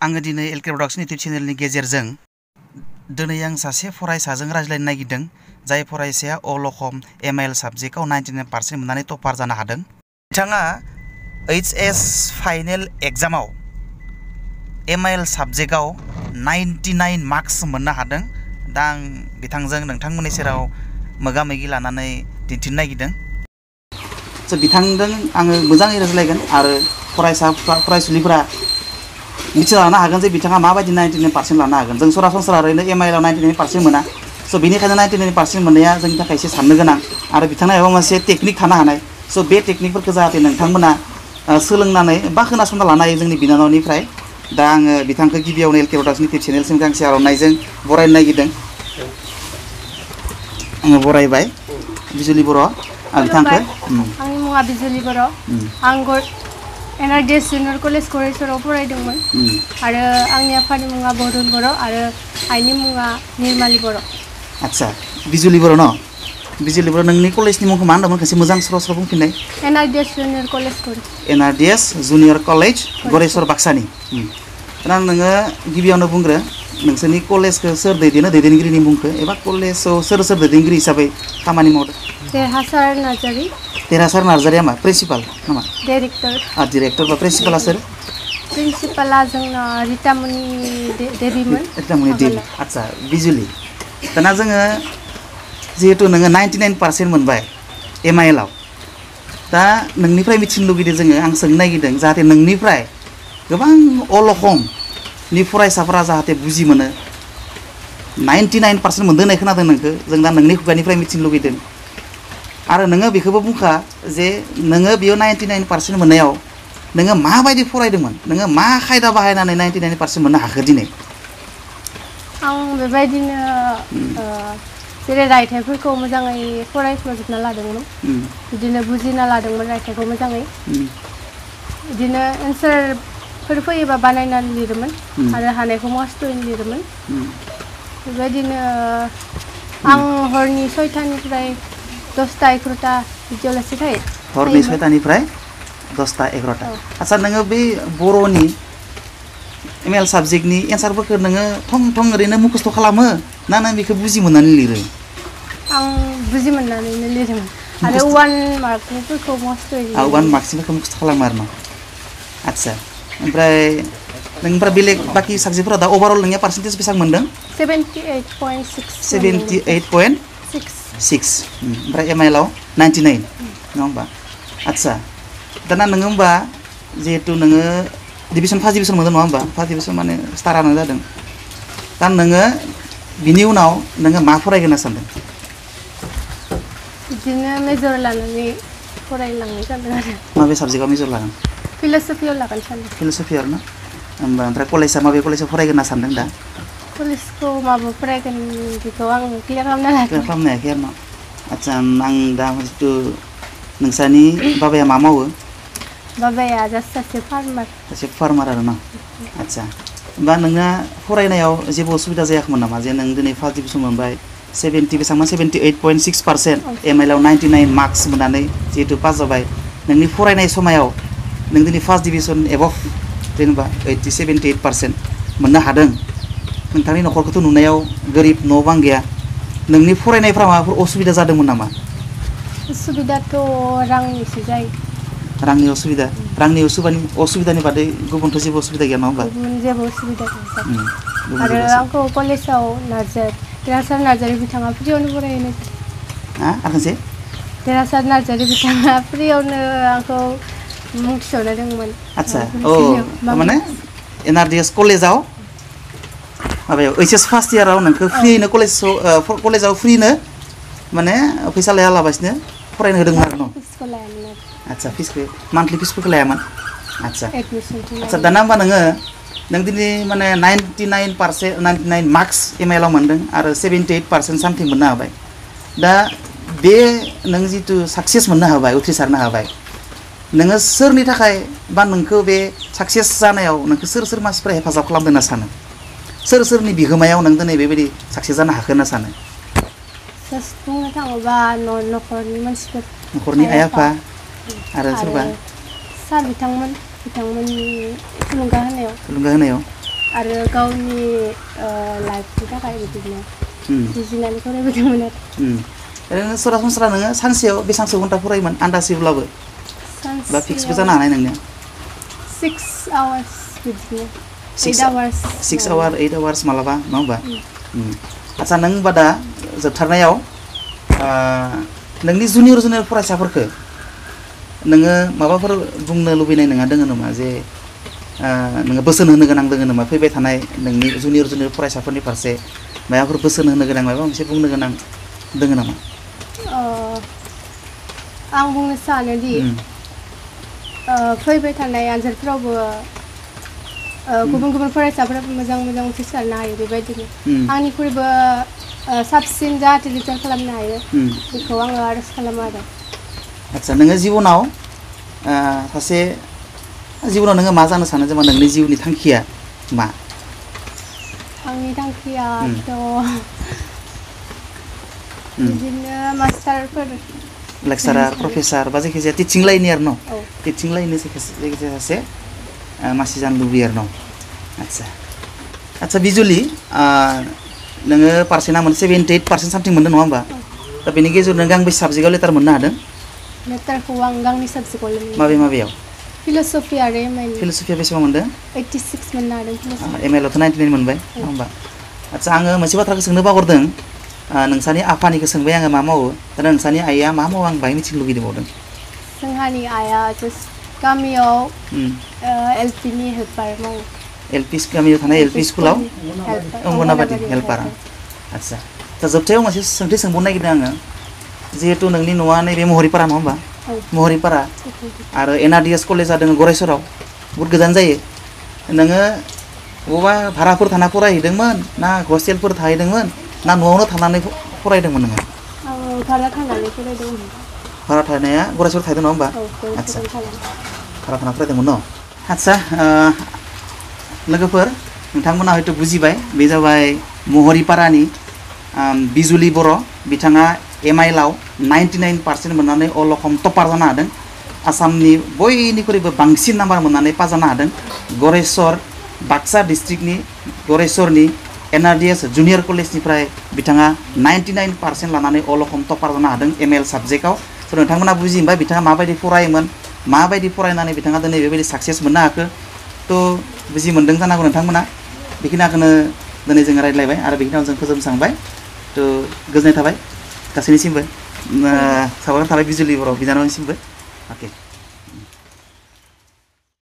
आङो दिनै LK production YouTube चेनेलनि गेजेरजों दिनै आं सासे फरायसाजों रायज्लायनो नागिरदों जाय फरायसाया अलखम एमआइएल साबजेक्टआव 99% मोननानै टपार जानो हादों। बिथाङा एचएस फाइनेल एग्जामाव एमआइएल साबजेक्टआव 99 मार्क्स मोननो हादों। दा आं बिथांजों नोंथांमोननि सेराव मोगा मोगि लानानै दिन्थिनो नागिरदों। बिथांजों आङो मोजाङै रायज्लायगोन आरो फरायसुलिफोरा मिथिना लानो हागोन जे बिथाङा माबायदि 99% लानो हागोन। जों सरासनस्रा ओरैनो एमआइएलआव 99% मोना। बेनिखायनो 99% मोननाया जोंनि थाखाय एसे साननो गोनां आरो बिथांना माबा मोनसे टेकनिक थानो हानाय। बे टेकनिकफोरखौ जाहाथे नोंथांमोना सोलोंनानै बा खोनासंना लानो हायो जोंनि बिनानावनिफ्राय। दा आङो बिथांखौ गिबियावनो एलके प्रडाक्शन इउटिउब चेनेलसिम गांसे आर'नाइजों बरायनो नागिरदों। आङो बरायबाय बिजुलि बर' बिथांखौ। आंनि मुङा बिजुलि बर'। आं एनआरडिएस जुनियर कलेज गरेस्वराव फरायदोंमोन आरो आंनि आफानि मुङा बरुन बर' आरो आइनि मुङा निर्मालि बर'। आच्छा बिजुलि बर' न? बिजुलि बर' नोंनि कलेजनि मुंखौ मा होनदोंमोन खेबसे मोजां स्र' स्र' बुंफिननाय। NRDS junior college NRDS junior college Goreswar बाक्सानि। दा नोङो गिबियावनो बुंग्रो नोंसोरनि कलेजखौ सोर दैदेनो दैदेनगिरिनि मुंखौ एबा कलेजाव सोर सोर दैदेनगिरि हिसाबै खामानि मावदों? देरहासार नार्जारि। देरहासार नार्जारिया मा प्रिन्सिपाल नामा? डाइरेक्टर। डिरेक्टर बा प्रिन्सिपाला सोर? प्रिन्सिपाला जोंना रितामणि देबिमोन। रितामणि देबि। आच्छा बिजुलि दाना जोङो जिहेतु नोङो 99% मोनबाय एमआइएलआव। दा नोंनिफ्राय मिथिनो लुगैदों जोङो आं सोंनो नागिरदों जाहाथे नोंनिफ्राय गोबां अलखमनि फरायसाफोरा जाहाथे बुजि मोनो। 99% मोनदों होननाय खोनादों नोंखौ जों दा नोंनि खुगानिफ्राय मिथिनो लुगैदों आरो नोङो बेखौबो बुंखा जे नोङो बेयाव 99% मोननायाव नोङो माबायदि फरायदोंमोन, नोङो मा खायदा बाहायनानै 99% मोननो हाखो दिनै? आं बेबायदिनो जेरै रायथाइफोरखौ मोजाङै फरायफोजोबना लादोंमोन। बिदिनो बुजिना लादोंमोन रायथाइखौ मोजाङै। बिदिनो एन्सारफोर फैयोबा बानायनानै लिरोमोन आरो हानायखौ मस्थ'यै लिरोमोन। बेबायदिनो आं हरनि 6टानिफ्राय 10टा 11टा बिदियावलासै थायो। हरनि 6टानिफ्राय 10टा 11टा। आच्छा नोङो बे बर'नि एमआइएल साबजेक्टनि एन्सारफोरखौ नोङो थं थं ओरैनो मुखस्थ' खालामो ना नों बेखौ बुजि मोननानै लिरो? आं बुजि मोननानैनो लिरोमोन आरो 1 मार्कनिफोरखौ मस्थ'यै लिरो। 1 मार्कनिफोरखौ मुखस्थ' खालामो आरो न? आच्छा ओमफ्राय नोंनिफ्राय बेलेग बाखि साबजेक्टफोरा दा अभारअल नोंनिया पार्सेन्टेज बेसेबां मोनदों? 78.6। 78.6। ओमफ्राय एमआइएलआव 99 नङा होमबा? आच्छा दाना नोङो होमबा जिहेतु नोङो फार्स्ट डिभिजन मोनदों नङा होमबा? फार्स्ट डिभिजन माने स्टारानो जादों। दा नोङो बिनि उनाव नोङो मा फरायगोन होनना सानदों? बिदिनो मेजर लानानै फरायलांनो सानदों आरो। माबे साबजेक्टआव मेजर लागोन? फिल'सफियाव लागोन सानदों। फिल'सफियाव ना? होमबा ओमफ्राय कलेजआ माबे कलेजाव फरायगोन होनना सानदों दा? कलेजखौ माबायाव फरायगोन बेखौ आं क्लियार खालामनो हायाखै। क्लियार खालामनो हायाखै आरो न? आच्छा आं दा जिथु नोंसानि बाबाया मा मावो? बाबाया जास्ट सासे फार्मार। सासे फार्मार आरो न? आच्छा होमबा नोंना फरायनायाव जेबो असुबिदा जायाखैमोन नामा जे नों दिनै फार्स्ट डिभिजन मोनबाय 78.6% एमआइएलआव 99 मार्क्स मोननानै जिहेतु पास जाबाय नोंनि फरायनाय समायाव नों दिनै फार्स्ट डिभिजन एबभ जेनेबा 78% मोननो हादों। नोंथांनि न'खरखौथ' नुनायाव गोरिब न' बां गैया। नोंनि फरायनायफ्रा माबाफोर असुबिदा जादोंमोन नामा? असुबिदाथ' रांनिसो जायो। रांनि असुबिदा? रांनि असुबिदानि बादै गुबुनथ' जेबो असुबिदा गैया नङा होमबा? गुबुन जेबो असुबिदा गैया। आरो आंखौ कलेजाव देरहासार नार्जारि बिथाङा फ्रियावनो फरायहोनाय जादों। आरो खनसे? देरहासार नार्जारि बिथाङा फ्रियावनो आंखौ मुं थिसनना होदोंमोन। आच्छा माने एनआरडिएस कलेजाव माबायाव ओइचएस फार्स्ट इयाराव नोंखौ फ्रियैनो कलेजाव फ्रिनो माने फैसा लायालाबासिनो फरायनो होदोंमोन आरो न? फिसखौ लायामोन आरो। आच्छा फिसखौ मान्थलि फिसफोरखौ लायामोन? आच्छा एडमिसनखौ आच्छा दाना होमबा नों दिनै माने 99 मार्क्स एमआइएलआव मोनदों आरो 78% सामथिं मोननो हाबाय। दा बे नों जिथु साक्सेस मोननो हाबाय उथ्रिसारनो हाबाय नोङो सोरनि थाखाय बा नोंखौ बे साक्सेस जानायाव नोंखौ सोर मानसिफ्रा हेफाजाब खालामदों होनना सानो? सोरनि बिहोमायाव नों दिनै बेबायदि साक्सेस जानो हाखो होनना सानो? बुंनो थाङोबा न'खरनि मानसिफोर। न'खरनि आइ आफा आरो सोरबा? सार बिथांमोननि थुलुंगा होनायाव। आरो गावनि लाइफनि थाखाय बिदिनो जुजिनानै फरायबोदोंमोन आरो ओरैनो सरासनस्रा नोङो सानसेयाव बेसेबांसो घन्टा फरायोमोन आन्दाजैब्लाबो बा फिक्सबो जानो हानाय नोंनिया 6 hours बिदिनो 8 hours 6 hour 8 hours मालाबा नङा होमबा आচ্ছা नों होमबा दा जोबथारनायाव नोंनि जुनियर फरायसाफोरखौ नोङो माबाफोर बुंनो लुबैनाय नोंहा दोङो नामा जे नोङो बोसोन होनो गोनां दोङो नामा फैबाय थानाय नोंनि जुनियर फरायसाफोरनि फारसे माबाफोर बोसोन होनो गोनां माबा मोनसे बुंनो गोनां दोङो नामा आं बुंनो सानोदि फैबाय थानाय आनजादफोरावबो गुबुन गुबुन फरायसाफोरा मोजां उथ्रिसारनो हायो बेबायदिनो आंनिख्रुइबो साबसिन जाहाथे रिजाल्ट खालामनो हायो बेखौ आङो आरज खालामो आरो आচ্ছা नोङो जिबनाव सासे जिबनाव नोङो मा जानो सानो जेनेबा नोंनि जिउनि थांखिया मा आंनि थांखियाथ' बिदिनो मास्टारफोर लेक्सारार प्रफेसार बा जायखिजाया टिचिं लाइननि आरो न टिचिं लाइननि जायखिजाया सासे मानसि जानो लुबैयो आरो न आচ্ছা बिजुलि नोङो पार्सेन्टआ मोन 78% सामथिं मोनदों नङा होमबा दा बेनि गेजेराव नों गांबेसे साबजेक्टआव लेटार मोननो हादों लेटारखौ आं गांनै साबजेक्टआव माबेयाव फिल'सफि आरो एमआइएल फिल'सफिया बेसेबां मोनदों 86 मोननो हादों एमआइएलआवथ' 99 मोनबाय नङा होमबा आচ্ছা आङो मोनसे बाथ्राखौ सोंनो बावगारदों नोंसानि आफानिखौ सोंबाय आङो मा मावो दा नोंसानि आइया मा मावो आं बाहाय मिथिनो लुगैदोंबावदों जोंहानि आइया गामियाव एलपिनि हेल्पार मावो गामियाव थानाय एलपि स्कुलाव अंगनाबादि हेल्पार आচ্ছা दा जोबथायाव मोनसे सोंथि सोंबावनो नागिरदों आङो जिहेतु नोंनि न'आ नैबे महरिपारा नङा होमबा महरिपारा आरो एनआरडिएस कलेजआ दङ गरायसराव बहुद गोजान जायो नोङो बबेबा भाराफोर थाना फरायहैदोंमोन ना हस्टेलफोर थाहैदोंमोन ना न'आवनो थानानै फरायदोंमोन नोङो भारा थानानै फरायदोंमोन भारा थानाया गरायसराव थाहैदों नङा होमबा आচ্ছা भारा थाना फरायदोंमोन न आচ্ছা लोगोफोर नोंथांमोना हयथ' बुजिबाय बे जाबाय महरिपारानि बिजुलि बर' बिथाङा एमआइएलआव 99% मोननानै अल असम टपार जानो हादों आसामनि बयनिख्रुइबो बांसिन नाम्बार मोननानै पास जानो हादों गरेस्वर बाक्सा डिस्ट्रिक्टनि गरेस्वरनि एनआरडिएस जुनियर कलेजनिफ्राय बिथाङा 99% लानानै अल असम टपार जानो हादों एमएल साबजेक्टआव स' नोंथांमोना बुजिबाय बिथाङा माबायदि फरायोमोन माबायदि फरायनानै बिथाङा दिनै बेबायदि साक्सेस मोननो हाखो थ' बुजि मोनदों जानांगौ नोंथांमोना बेखिनिखौनो दिनै जोङो रायज्लायबाय आरो बेखिनियाव जों फोजोबस्रांबाय थ' गोजोननाय थाबाय गासैनिसिमबो साबायखर थाबाय बिजुलि बर' बिनानावनिसिमबो अके